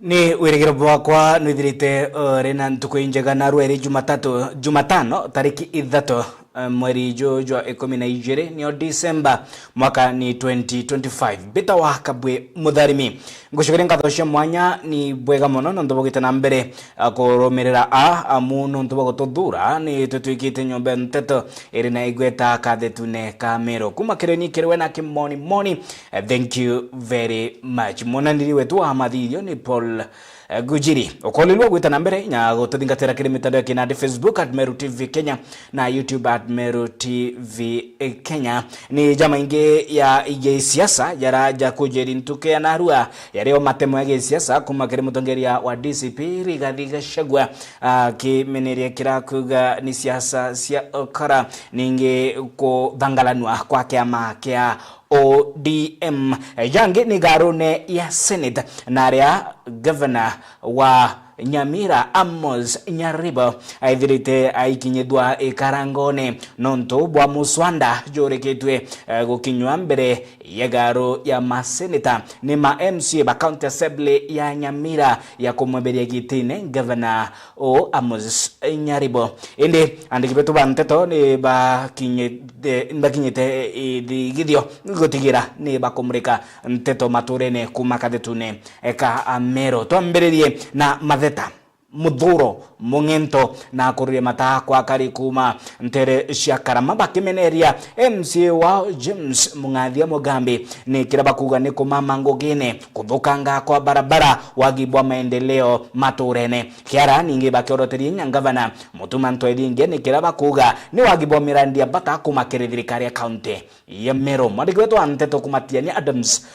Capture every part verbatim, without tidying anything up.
Ni wirigiro bwakwa nwithirite uri na ntuku injega, narua iri Jumatatu, Jumatano, tariki ithatu, eh, mweri juju jwa ikumi na ijiri, nio Disemba, mwaka ni twenty twenty-five. Mbitawa Kabwe Mutharimi. Ngucokeria nkatho cia mwanya, ni bwega mono nontu bugite na mbere, ah, kurumirira a, amu nontu bwa gututhura, ni tutwikite nyomba ya nteto iri na igweta kathetune ka Meru. Kuma kiri ni kiri we na kimoni moni, eh, thank you very much. Mwananiri wetu wa mathithio ni Paul, eh, Gujiri. Ukolilwa gwita na mbere na gututhingatira kiri mitandao ya kinandi, Facebook at Meru T V Kenya na YouTube at Meru T V Kenya. Ni jama ingi ya gisiasa jara jakujiri ntuku ya narua, yario matemo ya gisiasa kuma kiri mutongeria wa D C P Rigathi Gachagua, akimeneria kira kuga ni siasa cia ukora, ningi kuthangalanua kwa kiama kia O D M. Jangi ni garune ya Senate, na aria governor wa Nyamira Amos Nyaribo aithirite aikinyithua ikarangone nontu bwa muswanda jurikitue, eh, gukinywa mbere ya garu ya maseneta ni ma M C A ba County Assembly ya Nyamira ya kumwambiria gitine governor o Amos Nyaribo. Indi andiki betu ba nteto ni bakinyite, bakinyite ithigithio gutigira ni bakumurika nteto maturene kuma kathetune ka Meru. Twambiririe na matheta, muthuro, mung'ento na kururia mataa kwa kari kuma ntere cia Karama bakimeneria M C A wao James Mung'athia Mugambi, ni kira bakuga ni kumama ngugine, kuthukanga kwa barabara, wagi bwa maendeleo maturene. Kiara ningi bakioroteria inya ngavana Mutuma Ntwethingia ni kira bakuga ni wagi bwa mirandi ya bata kumakiri thirikari ya kaunti ya Meru. Mwandiki wetu wa nteto kumatiania Adams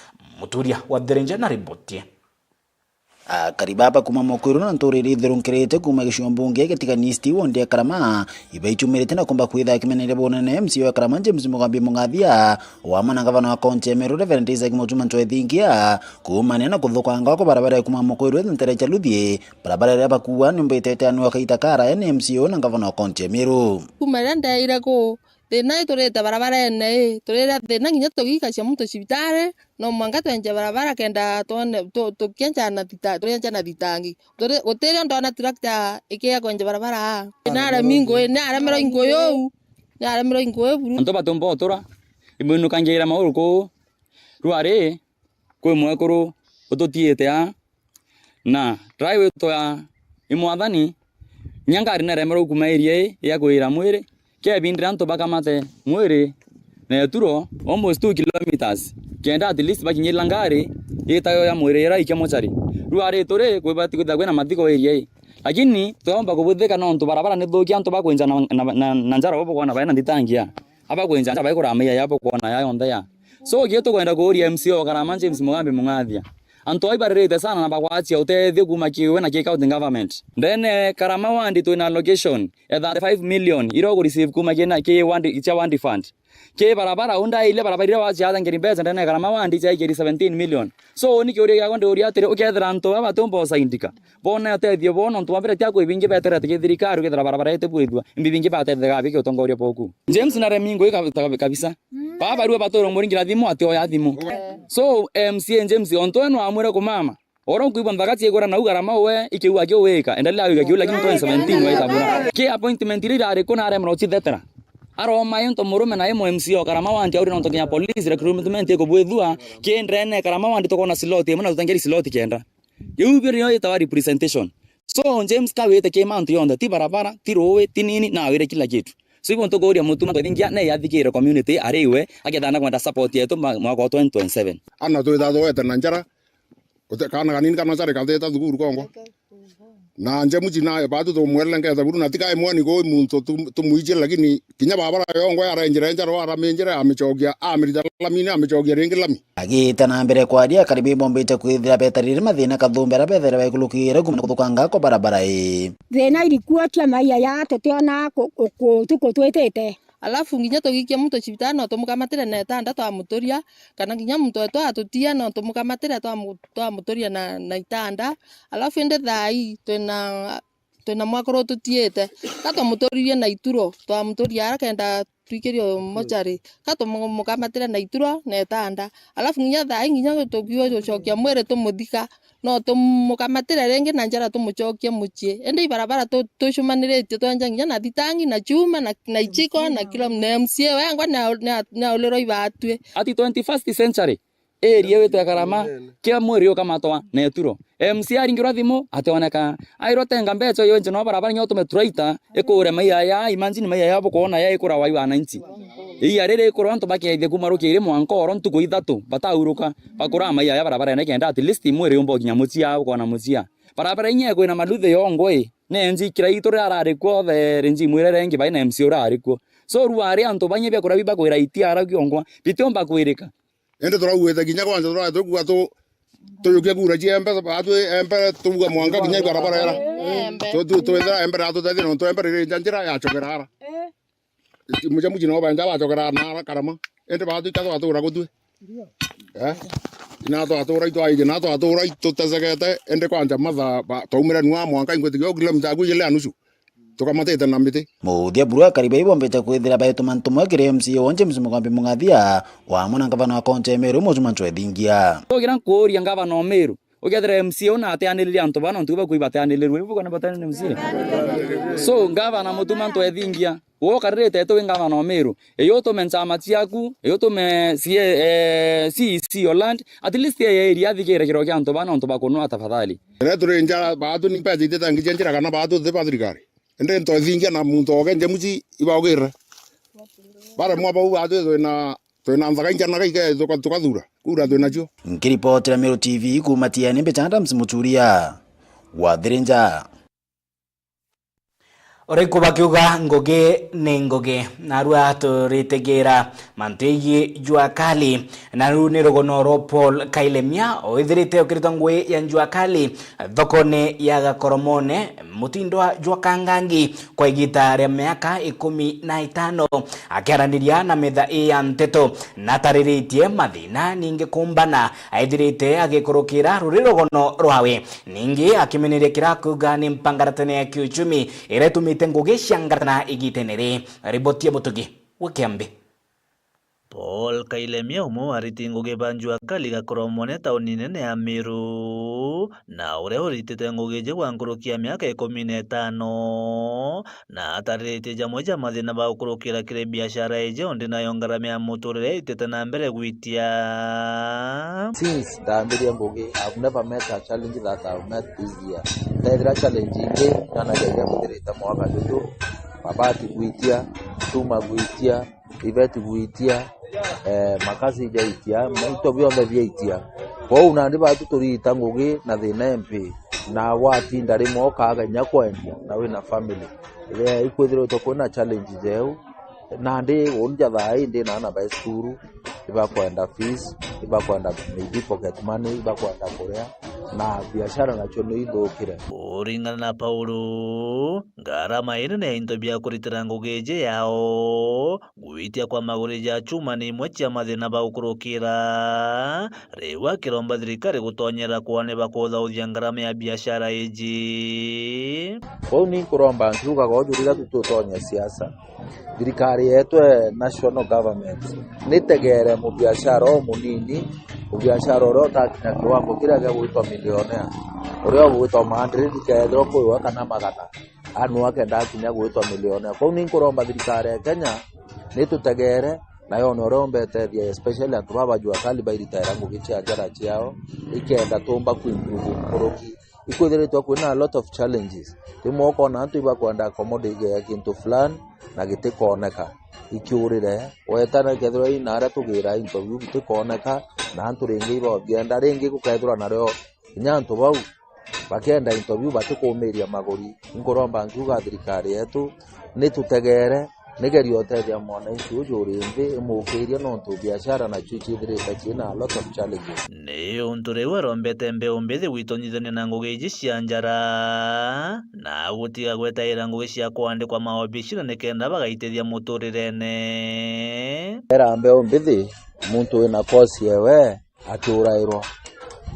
Muturia wa Thirinja na riboti. Akari baba kuma Mokwiru na nturiri ithirunkirite kuma gicigo mbunge gia Gitiga East ward ya Karama, ibaichumirite na kumba kwitha akimeneria bunene M C A wa Karama James Mugambi Mung'athia, wamwe na ngavana wa kaunti ya Meru Reverend Isaac Mutuma Ntwethingia, kuumania na kuthukanga kwa barabara ya kuma Mokwiru ithintera cia Luthie, barabara iria bakua ni mbitete anua kaita karaya ni M C A na ngavana wa kaunti ya Meru. Kuma riria ndaire ku, thina iturite barabarene i, turire thina nginya tugikacia muntu cibitari, no mwanka twenje barabara kenda twone, tu-, tukienja na thita-, turienja na thitangi. Turi-, gutirio ndona tractor ikiya kwenja barabara aa. Naremi ngui, naremerwa ingui uu, naremerwa ingui buru. Antu batumba utura, imwinukangira mauru kuu. Rwari, kwi mwekuru ututiite aa, na rai witwa i mwathani, inya ngari neremerwe kuma area ii ya kwira mwiri, kebindira antu bakamate mwiri na eturo almost two kilometres, kenda at least bakinyirira ngari itayo ya mwiri ira ikia mochari. Rwari turi kwibati kwithirwa kwina mathigo area ii, lakini twomba kubuthika nontu barabara ni thuki, antu bakwinja na, na, na, na njara bo bukwona baina nthitangia, abakwenja nja baikuramia yabo kwona ya yonthe ya. So, gitio tukwenda kuuria M C A o Karama James Mugambi Mung'athia. Antu ai baririte sana na bagwachia utethio kuma kiwe na ki county government. Ndene Karama ward twina allocation ya thirty-five million iria uku receive kuma kina ki ward, cia ward fund. Ki barabara, undairia barabara iria wachiathangiri mbeca ndene Karama ward cia ikiri seventeen million. So, ni kiuria giakwa ndiuria atiri, ukethira antu baba batumba usaindika, bone utethio bo, nontu bwa mbere ti akwi bingi beterete ki thirikari, ukethira barabara itibwithua, imbi bingi batethega biki utongoria boku. James naremi ngui kab-, kab-, kabisa. Baba rua baturo muringira thimu, atioya thimu. So, M C A James, ontu eno amwire kumama, oro nkuigua nthaka ciigura nau Karama we, ikiu akiuwika, endelea wika kiu, lakini twenty seventeen waitabura. Ki appointment iria irari ku naremera ucithetera. Aroma into murume na imo M C A o Karama ward auri nontu kinya police recruitment ikubwithua, ki ndene Karama ward tukona slot imwe na tutengeri slot kenda. Iu birio itawa representation. So, James kawite ki mantu yonthe, ti barabara, ti ruwi, ti nini, nawire kila kitu. So, ibo ntukuria Mutuma Ntwethingia ne yathikire community ari iwe, akethana kwenda support yetu ma-, mwaka wa twenty twenty-seven. Ana twitha twete na njara, ute-, kana kanini kana njara ikathita thukuru kongwa. Na James nayo batu tumwelele ngetha buru, na tikai mwani kuu muntu tu-, tumwijire, lakini kinya barabara yongwa yarenjire njara, araminjire, amicokia, amirita lamini, amicokia ringi lami. Agita na mbere kwaria, akari bombite kwithira betarire mathina kathumbe aria bethaire baikulukire kumana na kuthukanga kwa barabara ii. Thina irikuo cia maia ya tutiona ku-, ku-, tuku twitite. Alafu nginya tugikia muntu cibitari no tumukamatire na itanda twamuturia, kana nginya muntu wetu atutia no tumukamatire twamu-, twamuturia na, na itanda. Alafu indi thaa ii twina twina mwakuru tutiite. Ka twamuturirie na ituro, twamuturia ara kenda twikirio mochari. Ka tumukamatire na ituro na etanda. Alafu nginya thaa ii nginya tukiuga gucokia mwiri tumuthika, no tumukamatire ringi na njara tumucokie mucii. Indi ibarabara tu-, tucumaniritie twenja nginya na thitangi, na chuma, na, na ichiko, na kila, na M C A wengwa ni a-, ni a-, ni aulirwa ibatwi. Ati twenty-first century, area witwe Karama, kila mwiri ukamatwa na ituro. M C A aringirwa thimu, ationeka. Airwa tenga mbecha iyo inje no barabara nyo tume turaita, ikure maiyaya, imagine maiyaya bukwona ya ikura wai wananchi. Iya riri ikura antu bakiaithia kuma rukiri mwanka oro ntuku ithatu, batauruka, bakura maiyaya barabara ene kenda at least mwiri umba ukinya muchia, ukona muchia. Barabara inya kwina maluthe yongwe, ne nji kira itu rarari kuo, the rinji mwire rengi bai na M C A urari kuo. So ruari antu banye bia kura biba kwira itia ara kiongwa, bitiomba kwirika. Indi turauite kinya kwanja turae tukuga tu-, tujukie kura cia embe, baatwi embe tuuga mwanka kinya ibarabara era. Embe. Tu-, tu-, twithira embe ratutethia nontu embe riri nja njira yacokera ara. Eh. Muja muji no benja bacokera na ara Karama. Indi baatwi ka twatura gutwi. Eh? Ina twatura itwaije na twatura itutecegete, indi kwanja matha ba-, twaumire nua mwanka ingwitikia kilomita agu ijile na nusu. Tukamatite na miti. Muthia buru akari bai bombite kwithira baituma ntumwa kiri M C A wa James Mugambi Mung'athia, o amwe na ngavana wa kaunti ya Meru, Mutuma Ntwethingia. Tugira nkuuria ngavana o Meru, ukethira M C A una ateanirire antu bana, nontu bakwigua bateanirirwe, ibu kana bateanirire M C A? So, ngavana Mutuma Ntwethingia, wokarire teto wi ngavana o Meru, iyo utume nchama ciaku, iyo utume C A, eh, C E C o land, at least ye area athikire kiro kia antu bana, nontu bakunwa tafadhali. Ene turi nja, baatu ni mbeca ititangi cia njira kana baatu ti ba thirikari. Indi nto ithingia na muntu oge njemuci ibaugirire. Baremwa bau baatu twina, twina nthaka injanaga ike tuka-, tukathura. Kura twinacio. Nkiripotera Meru T V kuuma Tiani, mbicha Adams Muturia. Wathirinja. Uriku bakiuga ngugi ni ngugi, narua turitegera mantu iji jua kali. Na riu ni rugono rwa Paul Kailemia, withirite ukiritwa ngui ya njua kali thokone ya Gakoromone, mutindwa jwa Kangangi, kwa igita ria miaka ikumi na itano, akiaraniria na metha ii ya nteto, natariritie mathina ningi kumbana aithirite agikurukira ruri rugono rwawe. Ningi akimeneria kira kuuga ni mpangaratene ya kiuchumi iria itumite ngugi cia ngaratana igitene ri. Riboti ya Mutugi wa Kiambi. Paul Kailemia, umwe wa ariti ngugi ba njua kali Gakoromone tauni nene ya Meru, na uria uritite ngugi iji gwa nkuruki ya miaka ikumi na itano, na atariritie jamwe ja mathina ba gukurukira kiri biashara iji, undi nayo ngarama ya muturire itite na mbere gwitia. Since ndambirie ngugi, I've never met a challenge that I've met this year. Ndethira challenge ingi, nyanagia iria mbithirite mwaka juju, mabati gwitia, chuma gwitia, iveti gwitia, eh, makasi ijaitia, into bionthe biaitia. Kwou nandi batu turiita ngugi na thina empi, na gwatinda rimwe ukaaga inya kwendia na wina family. Eh, ikwithiritwe kwina challenge jeu, nandi unja thaa ii ndi na aana bai cukuru, ibakwenda fees, ibakwenda maybe pocket money, ibakwenda kuria, na biashara nacio ni ithukire. Kuringana na Paulo, ngarama inene ya into bia kuritira ngugi iji yao, gwitia kwa maguri ja chuma ni imwe cia mathina ba gukurukira. Riu akiromba thirikari gutonyera kwona bakuthathia ngarama ya biashara iji. Kwou ni nkuromba nkiugaga uju riria tututonya siasa, thirikari yetu e national government nitegere mubiashara umunini, mubiashara uria utakinya kiwango kiria gia gwitwa millionaire, uria ugwitwa maandri, ndikethirwa kwiwa kana magana. Anu akenda akinya gwitwa millionaire. Kwou ni nkuromba thirikari ya Kenya nitutegere na yone uria umbetethia, especially antu baba jua kali bairitaira ngugi cia njara ciao, ikenda tumba kuimprove nkuruki. Ikwithiritwe kwina a lot of challenges. Rimwe ukona antu ibakwenda accommodate kintu fulani na gitikoneka. Ikiurire, wetana kethirwa ina aria tugira interview bitikoneka, na antu ringi ibabienda, ringi gukethirwa nario kinya antu bau bakienda interview batikumiria maguri. Nkuromba nkiuga thirikari yetu nitutegere, nigerie utethia mwananchi uju uri nthi, imukirie nontu biashara nacio iciithirite ciina a lot of challenges. Ni untu riu arombete mbeu mbithi gwitonyithania na ngugi iji cia njara, na gutiga gwetaira ngugi cia kwandikwa maobicine nikenda bagaitithia muturirene. Era mbeu mbithi, muntu wina course yewe akiurairwa.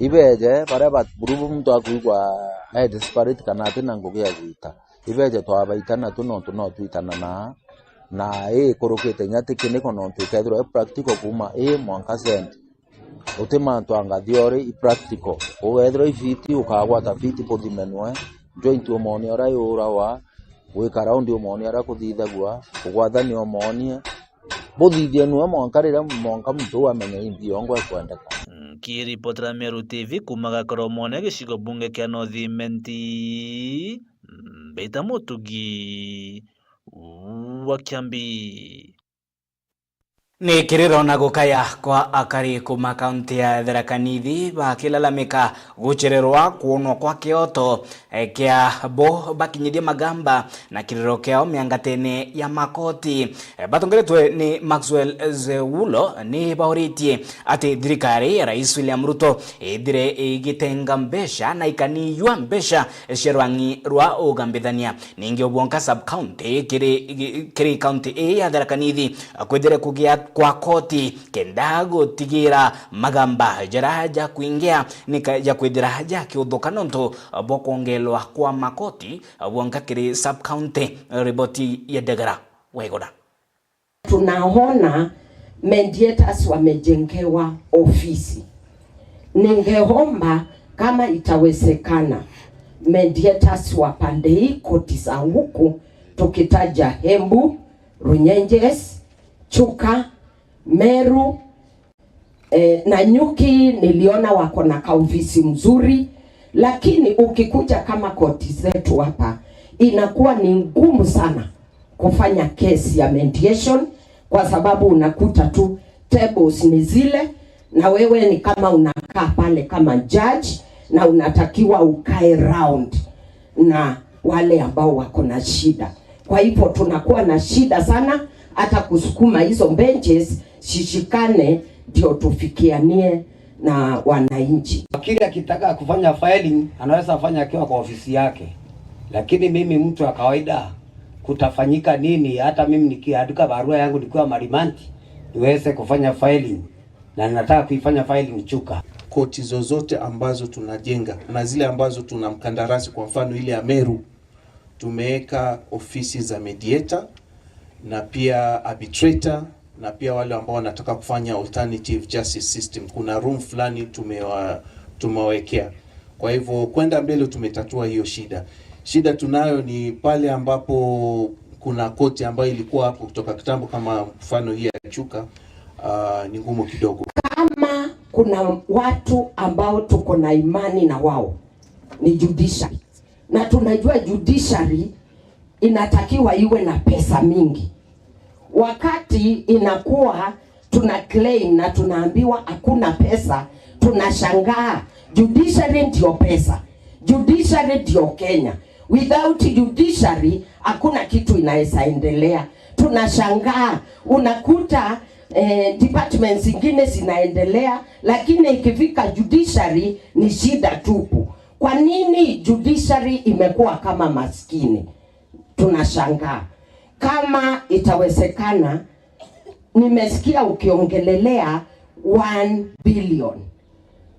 Ibeje baria ba-, buru muntu akwigua e desperate kana ati na ngugi ya gwita, ibeje twabaita natu nontu no twitana na, na ikurukite inya ti kiniko nontu ikethirwa i practical kuuma A mwanka Z. Uti mantu anga theory, i practical. Ugethirwa i fiti, ukagwata fiti buthimenwe, joint umoonie uria yurawa, gwika round umoonie uria kuthithagua, kugwathania umoonie, buthithianue mwanka riria mwanka muntu uu amenye imbi yongo ikwendeka. Nkiripotera Meru T V kuuma Gakoromone, gicigo bunge kia North Imenti, mbita Mutugi wa Kiambi. Ni kiriro na gukaya kwa akari kuuma kaunti ya Tharaka Nithi bakilalamika guchererwa kwonwa kwa kioto, eh, kia bo bakinyithie magamba na kiriro kiao miangatene ya makoti. Eh, batongeretwe ni Maxwell Zewulo ni bauritie ati thirikari ya Rais William Ruto ithire igitenga mbeca na ikaniiyua mbeca cia rwang'i rwa ugambithania. Ningi ubwonka sub county kiri, kiri county ii ya Tharaka Nithi kwithire kugia kwa koti kenda gutigira magamba jara ja kuingia nika ja kwithira jakiuthuka nontu bwa kwongelwa kwa makoti bwonka kiri sub county. Riboti ya Ndegera Waigura. Tunaona mediators wamejengewa ofisi. Ningeomba kama itawezekana, mediators wa pande hii, koti za huku, tukitaja Embu, Runyenjes, Chuka, Meru, eh, Nanyuki niliona wako na kaofisi mzuri, lakini ukikuja kama koti zetu hapa, inakuwa ni ngumu sana kufanya kesi ya mediation, kwa sababu unakuta tu tables ni zile, na wewe ni kama unakaa pale kama judge, na unatakiwa ukae round na wale ambao wako na shida. Kwa hivyo tunakuwa na shida sana hata kusukuma hizo benches zishikane ndio tufikianie na wananchi. Wakili akitaka kufanya filing, anaweza fanya akiwa kwa ofisi yake. Lakini mimi mtu wa kawaida, kutafanyika nini, hata mimi nikiandika barua yangu nikiwa Marimanti, niweze kufanya filing, na ninataka kuifanya filing Chuka. Koti zozote ambazo tunajenga na zile ambazo tuna mkandarasi, kwa mfano ile ya Meru, tumeweka ofisi za mediator na pia arbitrator na pia wale ambao wanataka kufanya alternative justice system. Kuna room fulani tumewa-, tumewawekea. Kwa hivyo, kwenda mbele tumetatua hiyo shida. Shida tunayo ni pale ambapo kuna koti ambayo ilikuwa hapo kutoka kitambo, kama mfano hii ya Chuka, ah, ni ngumu kidogo. Kama kuna watu ambao tuko na imani na wao, ni judiciary. Na tunajua judiciary inatakiwa iwe na pesa mingi. Wakati inakuwa tuna claim na tunaambiwa hakuna pesa, tunashangaa. Judiciary ndio pesa. Judiciary ndio Kenya. Without judiciary, hakuna kitu inaweza endelea. Tunashangaa, unakuta, eh, departments zingine zinaendelea, lakini ikifika judiciary ni shida tupu. Kwa nini judiciary imekuwa kama maskini? Tunashangaa. Kama itawezekana, nimesikia ukiongelelea one billion.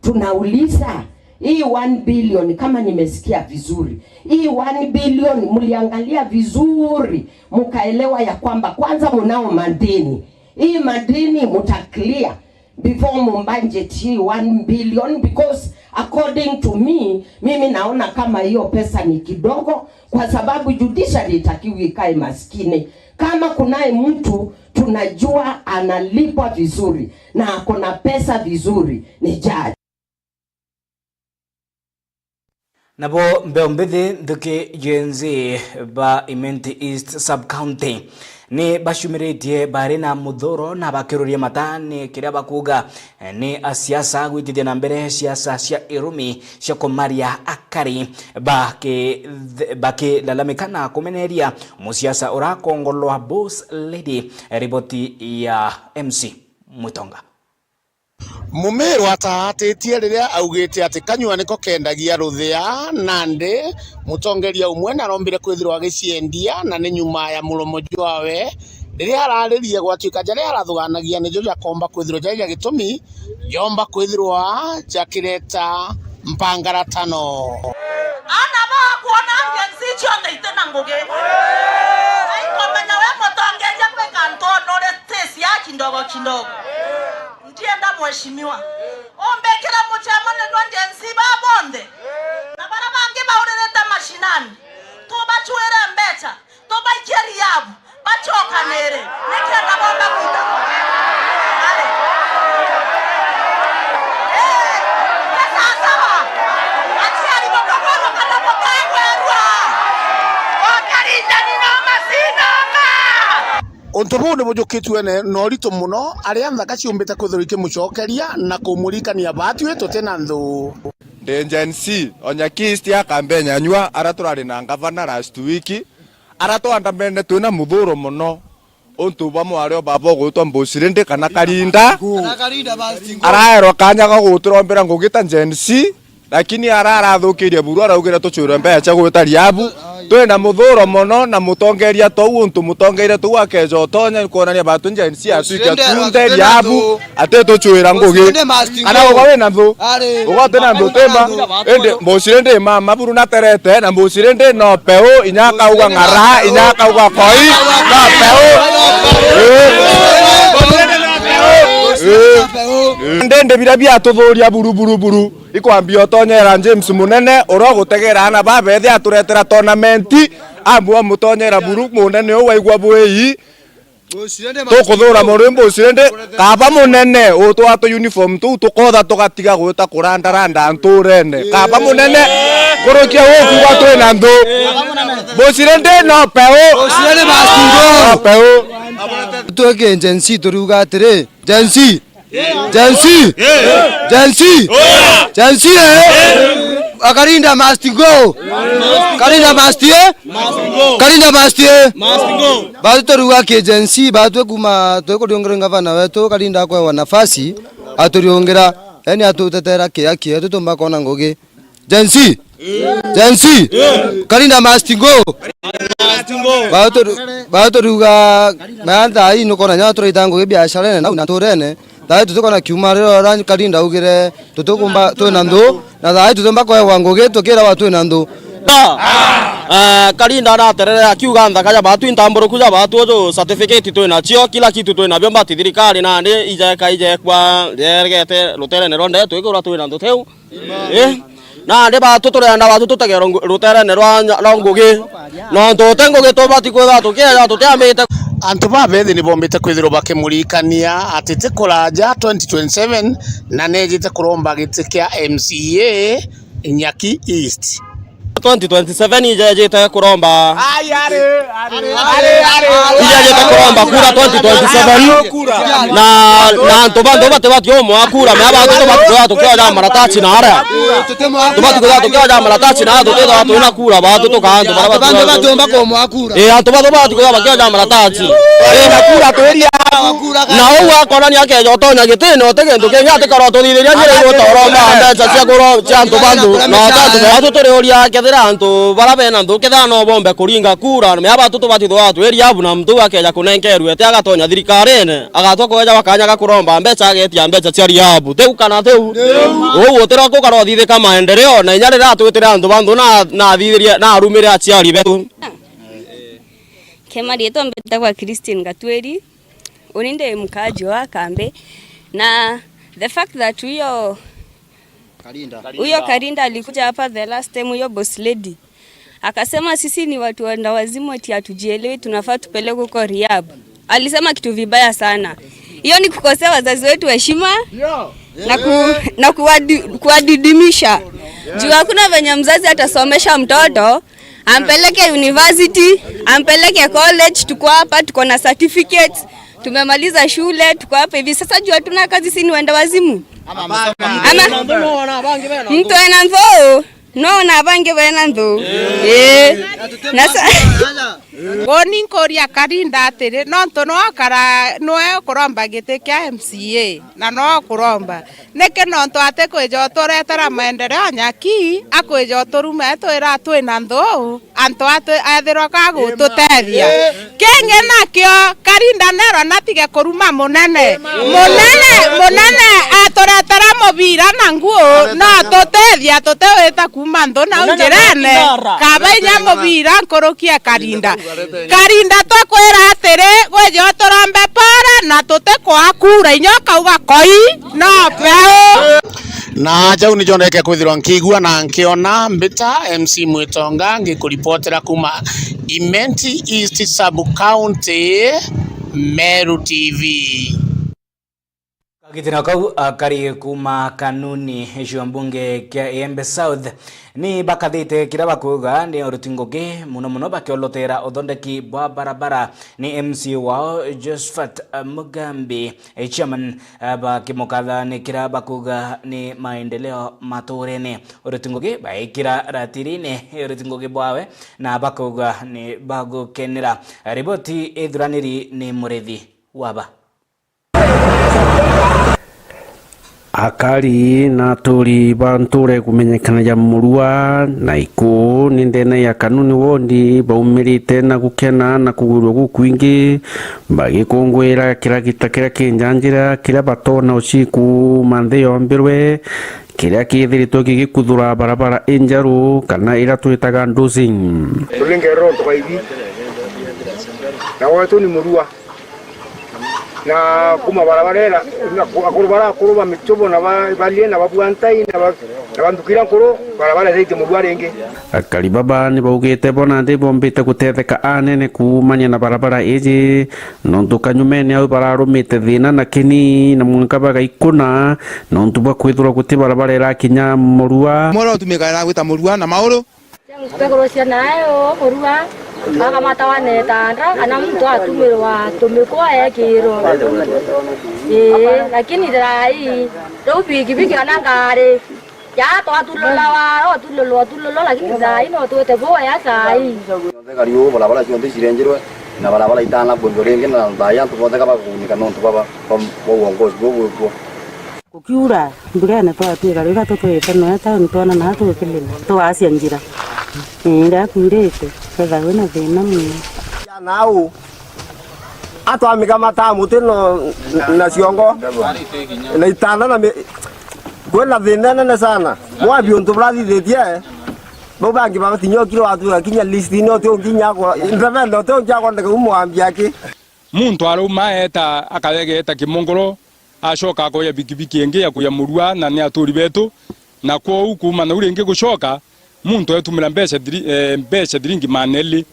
Tunauliza, hii one billion, kama nimesikia vizuri, hii one billion mliangalia vizuri, mkaelewa ya kwamba kwanza mnao madeni. Hii madeni mtaclear before mubudget hii one billion, because according to me, mimi naona kama hiyo pesa ni kidogo, kwa sababu judiciary itakiwa ikae maskini. Kama kunaye mtu tunajua analipwa vizuri na ako na pesa vizuri, ni judge. Nabo mbeo mbithi nthuki Gen Z ba Imenti East Sub-County ni bacumiritie bari na muthuro na bakiruria mata ni kiria bakuuga ni asiasa gwitithia na mbere siasa cia irumi cia kumaria akari, baki-, bakilalamika na kumeneria musiasa urakongolwa Boss Lady. Riboti ya M C Mwitonga. Mumiru ataatitie riria augite ati kanyua niko kendagia ruthia, nandi mutongeria umwe narombire kwithirwa agiciendia, na ni nyuma ya muromo jwawe riria araririe gwatuika jaria arathuganagia nijo jakomba kwithirwa jari ja gitumi jomba kwithirwa jakireta mpangaratano. Ana bakwona Gen Z cionthe iti na ngugi. Aikomenya we mutongeria gwika ntu nuri stage ya kidogo kidogo. Ndienda mheshimiwa umbikire mucemanio jwa Gen Z ba bonthe na bara bangi bauririte mashinani, tubacwire mbeca. Tubaikie riabu, bacokanire, nikenda bomba gwita. Ari. Eh, ni sawa sawa. Aciari bakaborwa kana bukagwerwa. Okarinjani no macinama. Untu buu ni bujukitue ne-, na urito mono, aria nthaka ciumbite kwithirwa ikimucokeria na kumuririkania baatwi tuti na nthu. Ndi Gen Z, o Nyaki East a Kambenya nyua, aria turari na ngavana last week, ara twandamene twina muthuro mono, untu bwa mwari o baba ugwitwa Mbucirindi kana Karinda. Kana Karinda basi ngo. Araerwa kanya ga gutirombera ngugi ta Gen Z, lakini ara arathukirie buru araugire tucwirwe mbeca cia gwita riabu. Twina muthuro mono na mutongeria tou, untu mutongeria tou akeja utonya kwonania batu Gen Z atwike Mbucirindi tunde aragitena riabu. Thu. Ati tucwira ngugi. Mbucirindi must go. Kana uga wina nthu? Ari. Uga uti na nthu, uti ma. Indi Mbucirindi ma, maburu naterete, na Mbucirindi no peu, inya akauga ng'ara, inya akauga koi, no peu. Ii. Ii. Ii. Ndindi biria biatuthuria buru, buru, buru. Ikwambia utonyera James Munene, uria ugutegera ana babethi aturetera tournament, amwe amutonyera buru, munene uu waigua bwii. Tukuthura murwi Mbucirindi, kaba munene utwaa tu uniform tuu tukotha tugatiga gwita kurandaranda nturene. Kaba munene, nkuruki ya uu kuuga twina nthu. Mbucirindi no peu. Mbucirindi must go. No peu. Twiki Gen Z turiuga atiri, Gen Z. Gen Z. Gen Z. Gen Z, eh. Karinda must go. Karinda must, eh. Karinda must, eh. Batu turiuga ki Gen Z, batu kuma twikuriungira ngavana wetu, Karinda akwewa nafasi, aturiungira, yani atutetera ki haki yetu tumba kona ngugi. Gen Z. Gen Z. Karinda must go. Batu, batu riuga, mantha ii nukona nya turaita ngugi biacarene na, na nturene. Thaai tutikona kiuma riria Karinda augire tutikumba twina nthu, na thaai tutimba kwewa ngugi tukirawa twina nthu. Ah, Karinda araterere akiuga nthaka ja batu, intamburuku ja batu, uju certificate twina cio, kila kitu twina bio, mbati thirikari nandi ijeka ijekwa rieregete ruterene rwa ndeto ikurwa twina nthu tiu. Eh? Nandi batu turenda batu tutegerwe ngu-, ruterene rwa nya-, rwa ngugi. Nontu uti ngugi tubati kwithirwa tukieja tutiambite. Antu babethi ni bombite kwithirwa bakimuririkania ati ti kuraja twenty twenty-seven na nejite kuromba giti kia M C A Nyaki East. Twenty twenty-seven ijejite kuromba. Ijejite kuromba kura twenty twenty-seven. Na, na antu banthe bati bati umwa kura, mea batu tubati kwithirwa tukioja maratasi na aria. Tubati kwithirwa tukioja maratasi na aria, tutithirwa twina kura, batu tuka antu baria bati bati umwa kura. Eh, antu batu bati kwithirwa bakioja maratasi. Eh, na kura twiria. Na uu akonania akeja utonya gitine, uti gintu kingi atikorwa tuthithiria njira igutoro mbeca cia kuro-, cia antu banthu. Na antu batu turiuria kethira antu baria bena nthu kethira no bombe kuringa kura, mea batu tubati kwithirwa twiria abu na muntu akeja kunenkerua iti agatonya thirikarine. Agatwa kweja wa kanya ga kuromba mbeca, agetia mbeca cia riabu. Tiu kana tiu? Uu utira kukara uthithika maendeleo, na inya riria atwitire antu banthu na, na athithirie, na arumire aciari betu. Kema riitwa mbitagwa Christine Gatwiri. Uni ndi mkaaji wa Kambi. Na the fact that huyo Karinda. Huyo Karinda alikuja hapa the last time, huyo boss lady. Akasema sisi ni watu wenda wazimu, eti hatujielewi, tunafaa tupelekwe huko rehab. Alisema kitu vibaya sana. Hiyo ni kukosea wazazi wetu heshima na ku-, na kuwadi-, kuwadidimisha. Juu hakuna venye mzazi atasomesha mtoto, ampeleke university, ampeleke college, tuko hapa, tuko na certificates, tumemaliza shule, tuko hapa hivi. Sasa juu hatuna kazi, si ni wenda wazimu? Ama mtu ena nthu. No, na bangi bena nthu. Ii. Na sa- Uni nkuria Karinda atiri, nontu nwe ukara-, nwe ukuromba giti kia M C A, na nwe ukuromba. Niki nontu atikwija uturetera maendeleo Nyaki, akwija uturume twira twina nthu, antu atwi-, ethirwa ka gututethia. Kingi nakio, Karinda nerwa natige kuruma munene. Munene, munene, Turetera mubira na nguu, no tutethia, tutiwita kuuma nthu nau njirene. Kaba inya mubira nkuruki e Karinda. Karinda twakwira atiri, gwija uturombe pora na tutikwaa kura, inya ukauga koi, no peu. Na jau nijo ndeke kwithirwa nkiigua na nkiona mbita M C Mwitonga ngikuripotera kuuma Imenti East Sub County, Meru T V. Kagitino kau, akari kuuma Kanuni, gicigo mbunge kia Igembe South, ni bakathite kiria bakuuga ni uruti ngugi, muno muno bakiolotera uthondeki bwa barabara. Ni M C wao Josephat Mugambi, chairman, bakimukatha ni kiria bakuuga ni maendeleo maturene. Uruti ngugi baikira ratirine uruti ngugi bwawe, na bakuuga ni bagukenera. Riboti ithuraniri ni Murithi Waba. Akari na aturi ba ntuura ikumenyekana ja Murua na Ikuu ni ndene ya Kanuni wondi baumirite na gukena na kugwirua gukwingi, bagikunguira kiragita kiria kinjanjira kiria batona uciku manthi yombirwe, kiria kithiritwe gigikuthura barabara injeru kana iria twitaga dosing. Tulingerera untu baithi na wetu ni Murua. Na kuma barabara ira, na ku-, akuru bara akuru ba Michobo na ba, barie na ba Buantai na ba, na ba Nthukira nkuru, barabara ithaitie Murua ringi. Akari baba ni baugite bo nandi bombite gutetheka anene kuumania na barabara iji, nontu kanyumene au bararumite thina na kini na mwanka bagaikuna, nontu bwa kwithirwa guti barabara irakinya Murua. Moro utumikaga na gwita Murua na mauru. Tutekurwo ciana ayo Murua, bakamatawa na itanda, kana muntu atumirwa tumikwa ekirwo. Ii, lakini thaa ii, riu bikibiki kana ngari, ya twatululawa, otululwa, otululwa, lakini thaa ii no twite boya thaa ii. Cionthe kariu, barabara cionthe cirenjirwe, na barabara itana kwithwa ringi, na thaa ii antu bonthe ka bakugunika nontu bwa, bwa, bwa uongozi buu bwikuo. Kukiura, mbura ene twatwika riria tutwite noe tauni, twona naa tukilila, twacia njira. Ii, riria kuurite, kethagwa wina thina muno. Nau, atwamigamataa muti no, na ciongo, na itanda na mi-, kwina thina inene sana. Mwabi untu burathithitie, bau bangi batinyokire watwika kinya list-ini, uti ungi inya akwa, independent, uti ungi akwandika umwambia ki. Muntu arauma eeta akawega eeta Kimongoro, acoka akoya bikibiki ingi ya kuya Murua, na ni aturi betu, na kwou kuuma nau ringi gucoka, muntu etumira mbeca thiri-, eh, mbeca thiringi maana eli.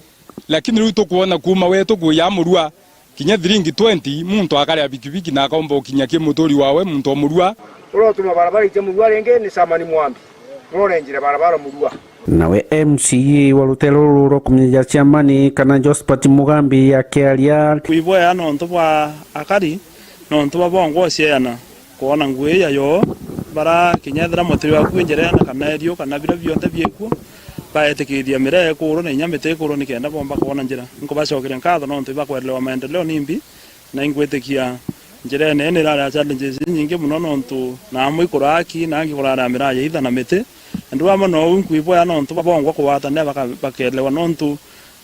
Lakini riu tukwona kuuma wetu kuya Murua, kinya thiringi twenty, muntu akaria bikibiki na akaumba ukinya ki muturi wawe, muntu o Murua. Uria utuma barabara itia Murua ringi ni Samani Mwambi. Uria urenjire barabara Murua. Nawe M C A wa rutere ruru rwa kumenyeria ciamani kana Josphat Mugambi akiaria. Kwibwea nontu bwa akari, nontu bwa bongwa ucieana, kwona ngui ya yoo, bara kinya ethira muti waku injerene kana erio kana biria bionthe biekuo, baetikiria miraa ekuru na inya miti ekuru nikenda bomba kwona njira. Nkubacokeria nkatho nontu ibakwerelewa maendeleo nimbi. Na ingwitikia njira ene ni irari na challenges inyingi mono, nontu na amwe ikuraki, na angi kurara miraa ya itha na miti. Andu amwe nou nkwibwea nontu babongwa kugwatanira baka-, bakelewa, nontu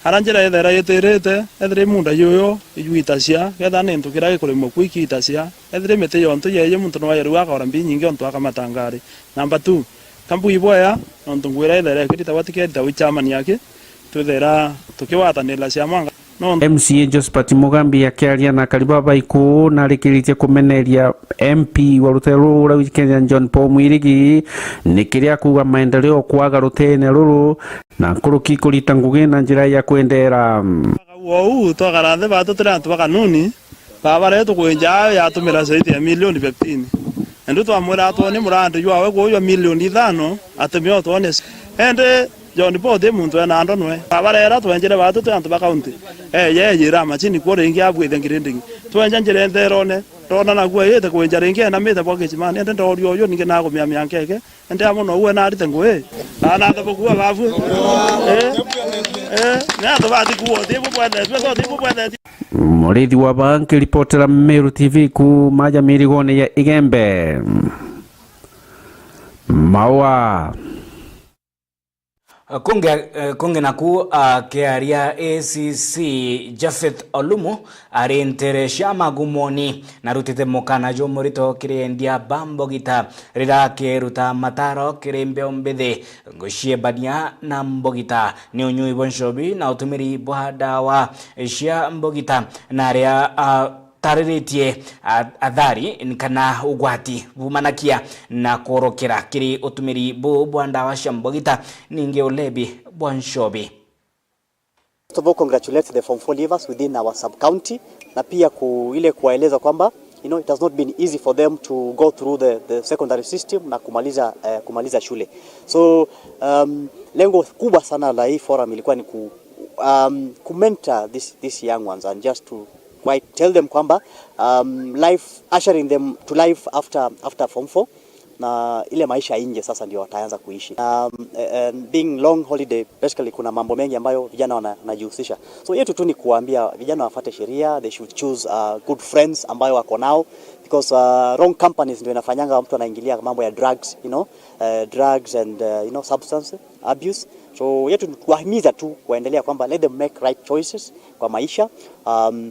ara njira ethera itirite, ethira i munda yuyu ijwitacia, kethira ni ntuku iria ikurimwa ku ikiitacia, ethira i miti yontu yeeye muntu no aye riu akagura mbi inyingi ontu akamata ngari. Number two, ka mbwibwea, nontu ngwira ethera ikiritagwa tikeritagwa i chairman aki, twithera tukigwatanira ciama. No M C A Josphat Mugambi akiaria na akari baba iku narikiritie kumeneria M P wa rutere ruru rwa East Kenya John Paul Mwirigi ni kiria akuuga maendeleo kwaga ruteene ruru na nkuruki kurita ngugi na njira ya kwendera. Ou twakara nthi batu turi antu ba Kanuni, barabara ii tukwinja ayo yatumira zaidi ya milioni fifteen. Indi twamwira atwonie murandi jwawe kuu jwa milioni ithano, atumie otwonie. Indi John Paul ti muntu ena ndonwe. Barabara iria twenjire batu twi antu ba kaunti, eeje eejira macini kuo ringi abwithia ngirindingi. Twenja njira entherone, ndona nakuo iite kwinja ringi enamite bwa gicimani, indi ndooria uyu ningi nakumia mianka iki, indi amwe nou enarite ngui. Anathe bukua babu. Eh? Eh? Ni antu bati kuo, ti bubwethetue, so ti bubwethetue. Murithi wa Baa nkiripotera Meru T V kuuma aja mirigone ya Igembe. Maua. Kungi, eh, kungi naku akiaria A C C Japheth Olumu ari ntere cia magumoni, narutite mukana jumurito kiri endia ba mbogita riria akiruta mataro kiri mbeu mbithi guciebania na mbogita ni unyui bwa nchobi na utumiri bwa ndawa cia mbogita na aria, ah, tariritie a-, athari kana ugwati bumanakia na kworokera kiri utumiri buu bwa ndawa cia mbogita, ningi ulebi bwa nchobi. First of all, congratulate the form four leavers within our sub-county, na pia ku-, ile kuwaeleza kwamba, you know, it has not been easy for them to go through the, the secondary system na kumaliza, eh, kumaliza shule. So, um, lengo kubwa sana la hii forum ilikuwa ni ku-, um, ku-mentor this, these young ones and just to quite tell them kwamba, um, life, ushering them to life after, after form four, na ile maisha ya nje sasa ndio wataanza kuishi. Um, eh, eh, being long holiday, basically kuna mambo mengi ambayo vijana wana-, wanajihusisha. So yetu tu ni kuambia vijana wafuate sheria, they should choose, uh, good friends ambayo wako nao, because, uh, wrong companies ndio inafanyanga mtu anaingilia mambo ya drugs, you know, eh, drugs and, eh, you know, substance abuse. So yetu ni kuwahimiza tu kuendelea kwamba let them make right choices kwa maisha. Um,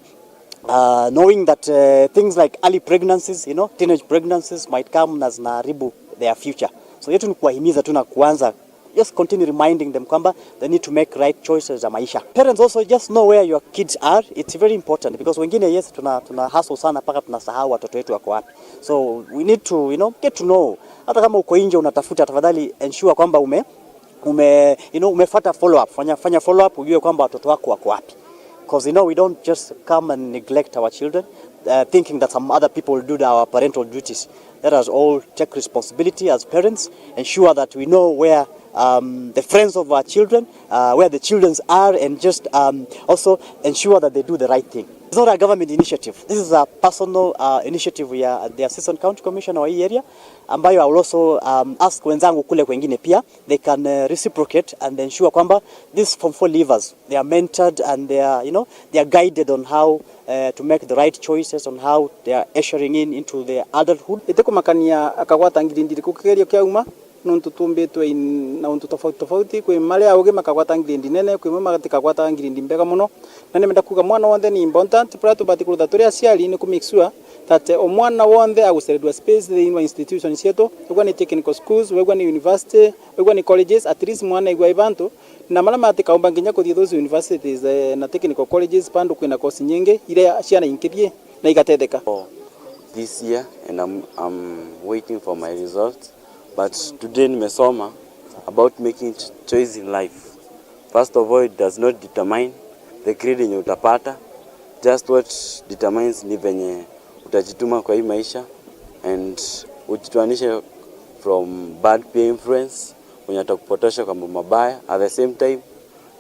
uh, knowing that, uh, things like early pregnancies, you know, teenage pregnancies might come na zinaharibu their future. So yetu ni kuwahimiza tu na kuanza, just continue reminding them kwamba they need to make right choices za maisha. Parents also just know where your kids are. It's very important because wengine, yes, tuna, tuna hustle sana mpaka tunasahau watoto wetu wako wapi. So we need to, you know, get to know. Hata kama uko nje unatafuta, tafadhali ensure kwamba ume, ume, you know, umefata follow up. Fanya, fanya follow up ujue kwamba watoto wako wako wapi. 'Cause, you know, we don't just come and neglect our children, uh, thinking that some other people do our parental duties. Let us all take responsibility as parents, ensure that we know where, um, the friends of our children, uh, where the children are, and just, um, also ensure that they do the right thing. It's not a government initiative. This is a personal, uh, initiative ya the Assistant County Commissioner wa hii area, ambayo I will also, um, ask wenzangu kule kwengine pia, they can, uh, reciprocate and ensure kwamba these form four leavers, they are mentored and they are, you know, they are guided on how, uh, to make the right choices, on how they are ushering in into their adulthood. Itikumakania akagwata ngirindi iriku kigerio kiauma, nontu tumbitwe in, na untu tofauti tofauti. Kwi maria augi makagwata ngirindi nene, kwi imwe matikagwata ngirindi mbega mono. Na nimenda kuuga mwana wonthe ni important, buria tubati kurutha turi aciari ni ku make sure that, eh, o mwana wonthe agucererirwa space thiini wa institution cietu, wigua ni technical schools, wigua ni university, wigua ni colleges, at least mwana aigua i bantu, na maria matikaumba nginya kuthii those universities, eh, na technical colleges, bandu kwina course nyingi iria ciana inkithie na igatetheka. This year and I'm, I'm waiting for my results. But today nimesoma about making ch-, choice in life. First of all, it does not determine the grade yenye utapata. Just what determines ni venye utajituma kwa hii maisha and ujitoanishe from bad peer influence, wenye watakupotosha kwa mambo mabaya. At the same time,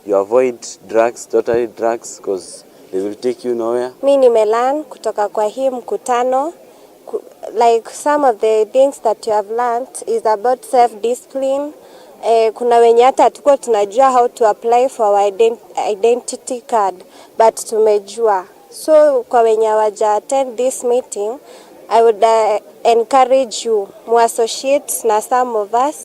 you avoid drugs, totally drugs, 'cause they will take you nowhere. Mi nimelearn kutoka kwa hii mkutano, ku-, like, some of the things that you have learned is about self discipline. Eh, kuna wenye hata hatukuwa tunajua how to apply for our ident-, identity card, but tumejua. So kwa wenye hawaja attend this meeting, I would, uh, encourage you mu associate na some of us.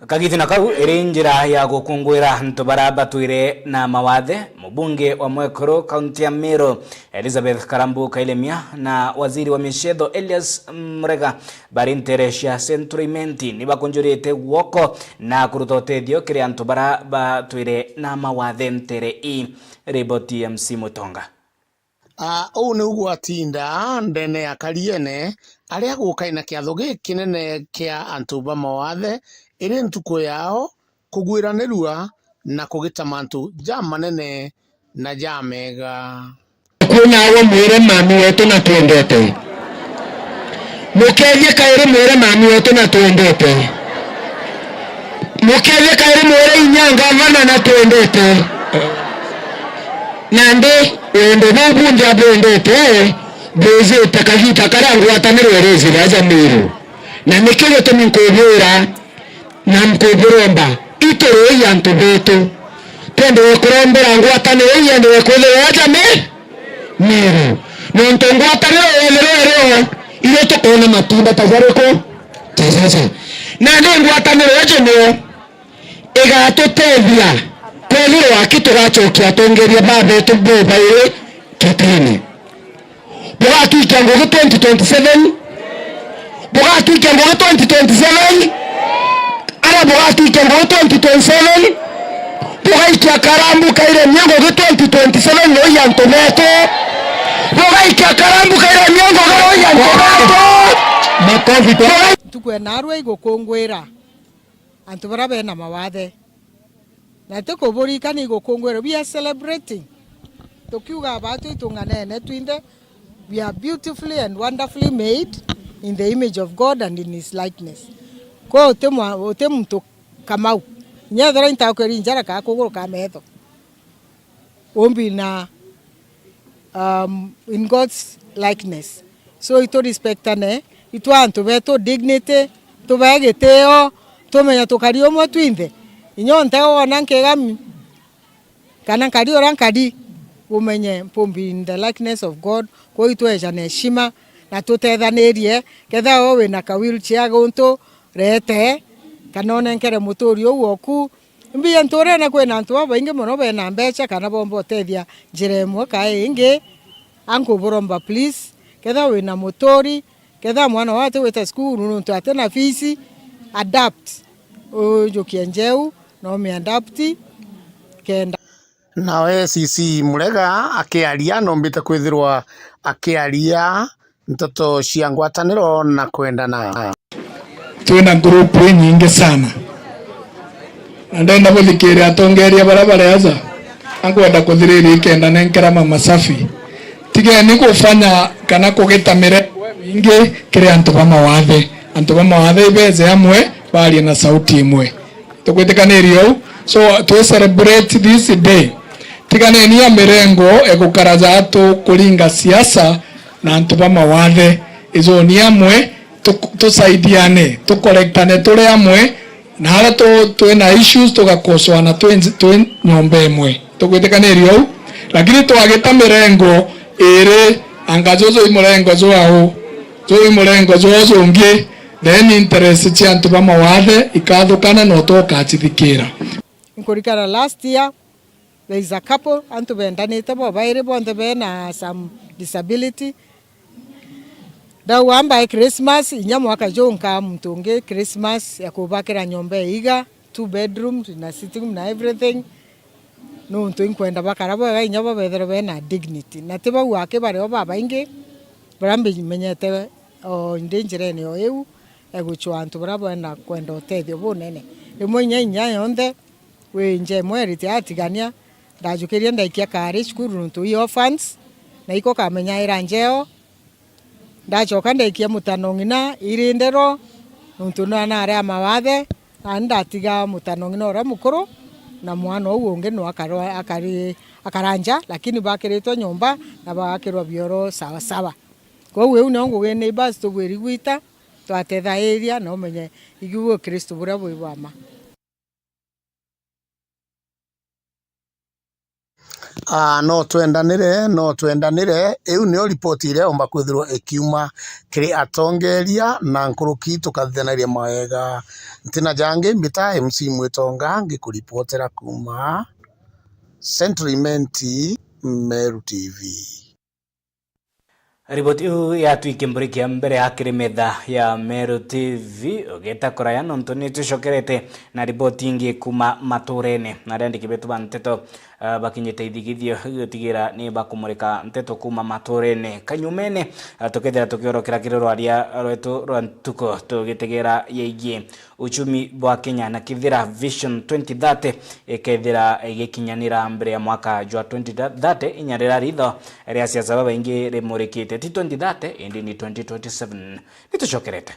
Kagiti na kau iri njira ya gukunguira antu bara batwire na mawathe. Mubunge wa Mwekuru, kaunti ya Meru, Elizabeth Karambu Kailemia, na waziri wa micetho Elias Murega bari ntere cia Central Imenti ni bakunjurite guoko na kuruta utethio kiri antu bara batwire na mawathe ntere ii. Riboti ya M C Mutonga. Aa, uu niu gwatinda ndene ya Kariene, aria gukaina kiatho gikinene kia antu ba mawathe, iri ntuku yao kugwiranirua na kugita mantu jamanene na jamega. Kwinaagwa mwire mami wetu na twendete. Mukethie kairi mwire mami wetu na twendete. Mukethie kairi mwire inya ngavana na twendete. Nandi wendo buu bunthe abwendete, bwijite kagiita karia ngwataniro irijire aja Meru. Na nikio gitumi nkubwira, na nkuburomba, iturui antu betu. Twendere kurombera ngwataniro ii yendere kwithirwa aja Me-, Meru. Nontu ngwataniro yethirwa irio, irio tukoona matunda ta jariku? Ta jaja. Na ni ngwataniro iji niyo igatutethia kwithirwa ki tugacokia atongeria babetu bobairi kitini. Bugatwikia ngugi twenty twenty-seven. Bugatwikia ngugi twenty twenty-seven. Ara bugatwikia ngugi twenty twenty-seven. Bugaikia karambu kairemia ngugi twenty twenty-seven roi antu betu. Bugaikia karambu kairemia ngugi roi antu betu. Makofi kwa Bugai- Ntuku ya narua igukungwira antu baria bena mawathe. Na ti kuburikania igukungwira, we are celebrating. Tukiuga batwi itung'anene twinthe, we are beautifully and wonderfully made in the image of God and in his likeness. Kwa uti mwa-, uti muntu Kamau. Inya ethirwa intakweri njara kaa kuguru ka metho. Umbi na, um, in God's likeness. So itu respectane, itwe antu betu dignity, tubae gitio, tumenya tukari umwe twinthe. Inya onthe wona nkigami, kana nkari uria nkari, umenye mpumbi in the likeness of God, kwou itwejane heshima, na tutethanirie, kethira we wina ka wheelchair guntu, rete, kana unenkere muturi uu oku, Mbiya nturene kwina antu babaingi mono bena mbecha kana bomba utethia njira imwe kaa ingi. Ankuburomba please, kethira wina muturi, kethira mwana wao atiwite cukuru nontu atina fees, adapt. Ujukie njeu, na umi adapt, kenda. Nawe A C C Murega akiaria, nombite kwithirwa akiaria nteto cia ngwataniro na kwendana. Twina group inyingi sana. Na ndenda buthikiria atongeria baria bari aja. Na nkwenda kuthiriria ikenda nenkera Mama Safi. Tigeni gufanya kana kugita mirengo imingi kiri antu ba mawathe. Antu ba mawathe ibeze amwe, barie na sauti imwe. Tukwitikaniria uu? So, twi celebrate this day. Tiganeni ya mirengo egukara jaatu kuringa siasa na antu ba mawathe. Ijoni amwe, tu-, tusaidiane, tukorektane turi amwe, na aria tu-, twina issues tugakosoana twi nji-, twi nyomba imwe. Tukwitikaniria uu? Lakini twagita mirengo iri, anga juju i murengo jwau, juju i murengo juu jungi, then interest cia antu ba mawathe ikathukana na utwe ukachithikira. Nkurikana last year, there is a couple, antu bendanite bo bairi bonthe bena some disability. Ndauga mbae Christmas, inya mwaka juu nkaa muntu ungi Christmas ya kubakira nyomba ya iga, two bedroom, na sitting room na everything. Nontu inkwenda bakara bwega, inya bo bethirwe bena dignity. Na ti bau aki, bari o babaingi, baria mbimenyete o ndi njirene o iu, eguchwa antu baria bena kwenda utethio bunene. Rimwe inya inya yonthe, wi nja imwe erite atigania, ndajukirie ndaikia kaari cukuru nontu i orphans, na iko kamenyaira njeo. Ndachoka ndaikia mutano ng'ina iri ndero, nontu nari a mawathe, nani ndatiga mutano ng'ina uria mukuru, na mwana uu ungi nwe akarwa-, akari-, akara nja, lakini bakiritwe nyomba na bagakirwa bioro sawa sawa. Kwou iu nio ngugi neighbours tubwiri gwita, twatethairia na umenye igiu Ukristo buria bwi bwa ma. Aa, no twendanire, no twendanire. Iu niyo ripoti iria yomba kwithirwa ikiuma kiri atongeria na nkuruki, tukathithanaria mawega. Ntina jangi, mbita M C Mwitonga, ngikuripotera kuuma Central Imenti, Meru T V. Riboti iu yatwikia mburikia mbere ya kiri metha ya Meru T V, ugeta kuraya nontu ni tucokerete na riboti ingi kuuma maturene. Na aria andiki betu ba nteto, ah, bakinyite ithigithio gutigira ni bakumurika nteto kuuma maturene. Kanyumene, ah, tukethira tukiorokera kiri rwaria rwetu rwa ntuku tugitegera yegie uchumi bwa Kenya, na kethira Vision twenty thirty ikethira igikinyanira mbere ya mwaka jwa twenty thirty, inya riria ritho ria siasa babaingi rimurikite ti twenty thirty, indi ni twenty twenty-seven. Nitucokerete.